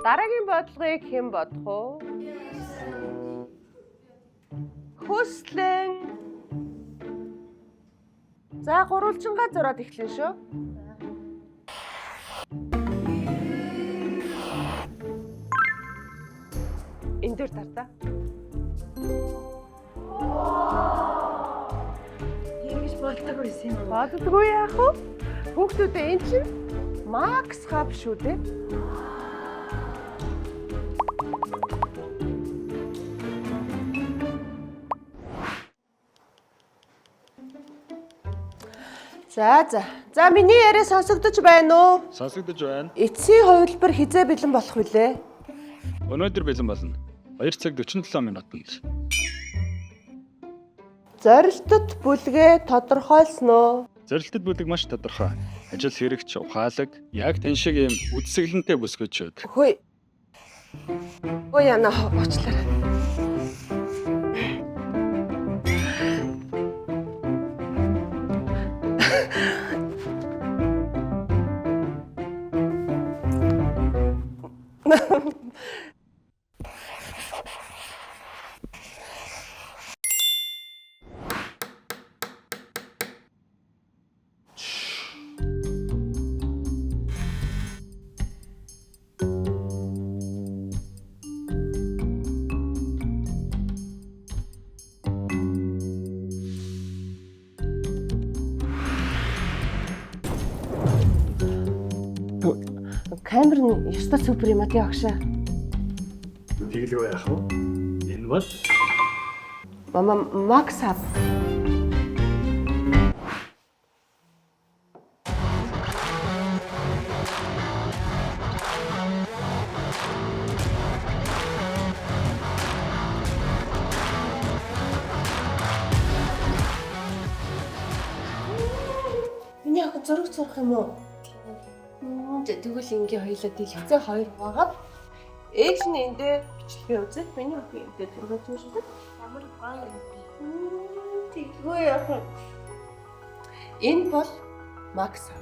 Дараагийн бодлогыг хэн бодох вэ? Хүслэн. За, гурвалжингаа зураад эхлэн шүү. Энэ дээр тартаа. Ингэж болдог байсан юм уу? Боддгоо яах вэ? Хүүхдүүдээ, эн чинь Макс хаб шүү дээ. За за. За, миний яриа сонсогдож байна уу? Сонсогдож байна. Эцсийн хувилбар хизээ бэлэн болох вүлээ? Өнөөдөр бэлэн болно. 2 цаг 47 минутанд. Зорилтод бүлгээ тодорхойлсон уу? Зорилтод бүлэг маш тодорхой. Ажил хэрэгч, ухаалаг, яг тань шиг ийм үдсэглэнтэй бүсгүйчүүд. Хөөе. Өө яна, уучлаарай. Камер нь ёстой супер юм а тий, агшаа. Тэгэлгүй яах вэ? Энэ бол Мама Макс хаб. Миний охин зураг зурх юм уу? Тэгвэл ингээ хоёлаа дэлгэцээ хоёр хуваагаад ээж нь эндээ бичлэгээ үзэл, миний охин эндээ зураг зурдаг. Ямар гоё юм бэ? Тэгэлгүй яах вэ? Энэ бол Макс.